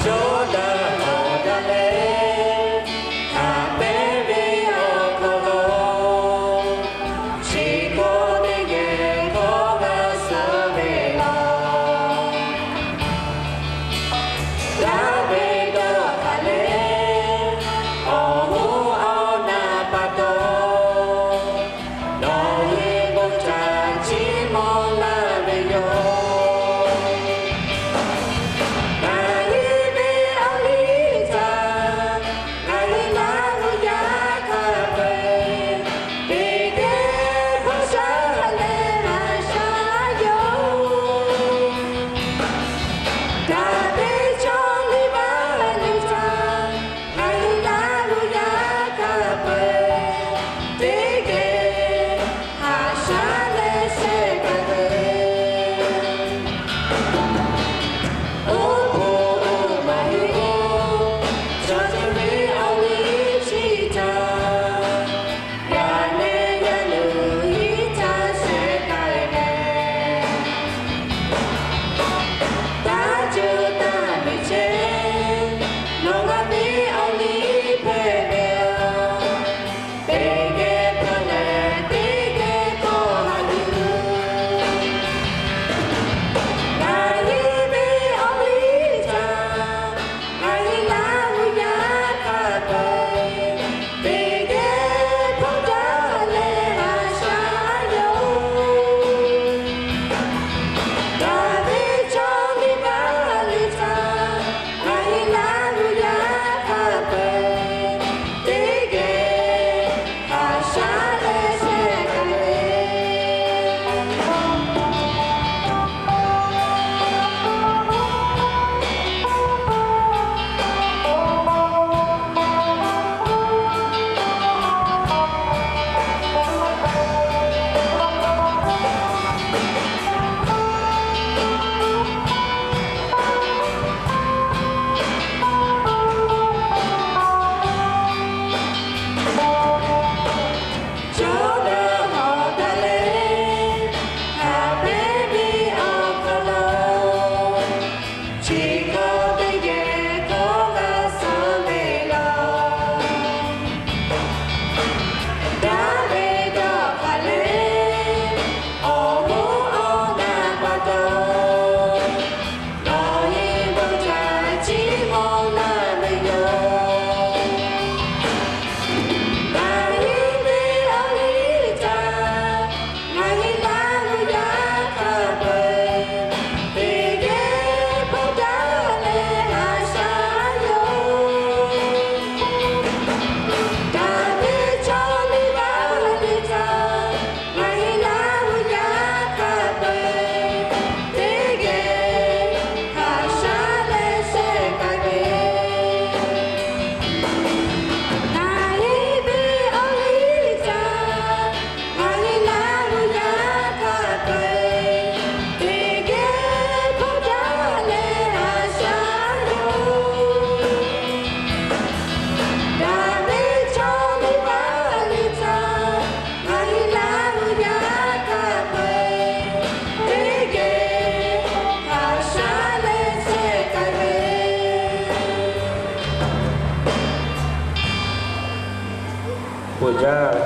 Jawˇ daꞈ hawˍ daꞈ leh, haꞈ pehnˇ ve awˬ hk'aw lo, chi hkawˇ teˇ geh hkawˇ g'a suh ve laˬ. Daꞈ ve dawˇ haˍ leh, awˬ hoˉ awˬ naˍ pa taw, nawˬ hui bon htaꞈ chiˇ mvuh laˇ ve yoˬ. Ngaˬ hui ve awˬ liˇ htaꞈ ngaˬ hui Laˇ huˍ yaˇ hk'a peu-eˬ teˇ geh hpawˇ shaˉ leh haꞈ shaˉ yoˬ. Daꞈ ve chaw liˇ vaˇ liˇ htaꞈ ngaˬ hui Laˇ huˍ yaˇ hk'a peu-eˬ teˇ geh haꞈ shaˉ leh shehˆ k'ai ve, oˇ hpu oˇ maˬ hui oˇ chaw ceuˬ ve awˬ liˇ chi htaꞈ yaꞈ nyi yaˇ nuˬ hiˉ htaˇ shehˆ k'ai leh, taˇ ceuˬ taˇ miˬ chehˇ, nawˬ ngaˬ ve awˬ liˇ hpehꞈ ve yoˬ. Teˇ geh hpawˇ leh teˇ geh hkawˇ haꞈ yuˬ. Ngaˬ hui ve awˬ liˇ htaꞈ ngaˬ hui Laˇ huˍ yaˇ hk'a peu-eˬ teˇ geh hpawˇ daꞈ leh haꞈ shaˉ yoˬ. Daꞈ ve chaw liˇ vaˇ liˇ htaꞈ ngaˬ hui Laˇ huˍ yaˇ hk'a peu-eˬ teˇ geh haꞈ shaˉ leh shehˆ k'ai ve, Jawˇ daꞈ hawˍ daꞈ leh, haꞈ pehnˇ ve awˬ hk'aw lo, chi hkawˇ teˇ geh hkawˇ g'a suh ve laˬ. Daꞈ ve dawˇ haˍ leh, awˬ hoˉ awˬ naˍ pa taw, nawˬ hui bon htaꞈ chiˇ mvuh laˇ ve yoˬ. Ngaˬ hui ve awˬ liˇ htaꞈ ngaˬ hui Laˇ huˍ yaˇ hk'a peu-eˬ teˇ geh hpawˇ daꞈ leh haꞈ shaˉ yoˬ. Daꞈ ve chaw liˇ vaˇ liˇ htaꞈ ngaˬ hui Laˇ huˍ yaˇ hk'a peu-eˬ teˇ geh haꞈ shaˉ leh shehˆ k'ai ve, ngaˬ hui ve awˬ liˇ htaꞈ ngaˬ hui Laˇ huˍ yaˇ hk'a peu-eˬ teˇ geh hpawˇ daꞈ leh haꞈ shaˉ yoˬ. Daꞈ ve chaw liˇ vaˇ liˇ htaꞈ ngaˬ hui Laˇ huˍ yaˇ hk'a peu-eˬ teˇ geh haꞈ shaˉ leh shehˆ k'ai ve, bon jaˇ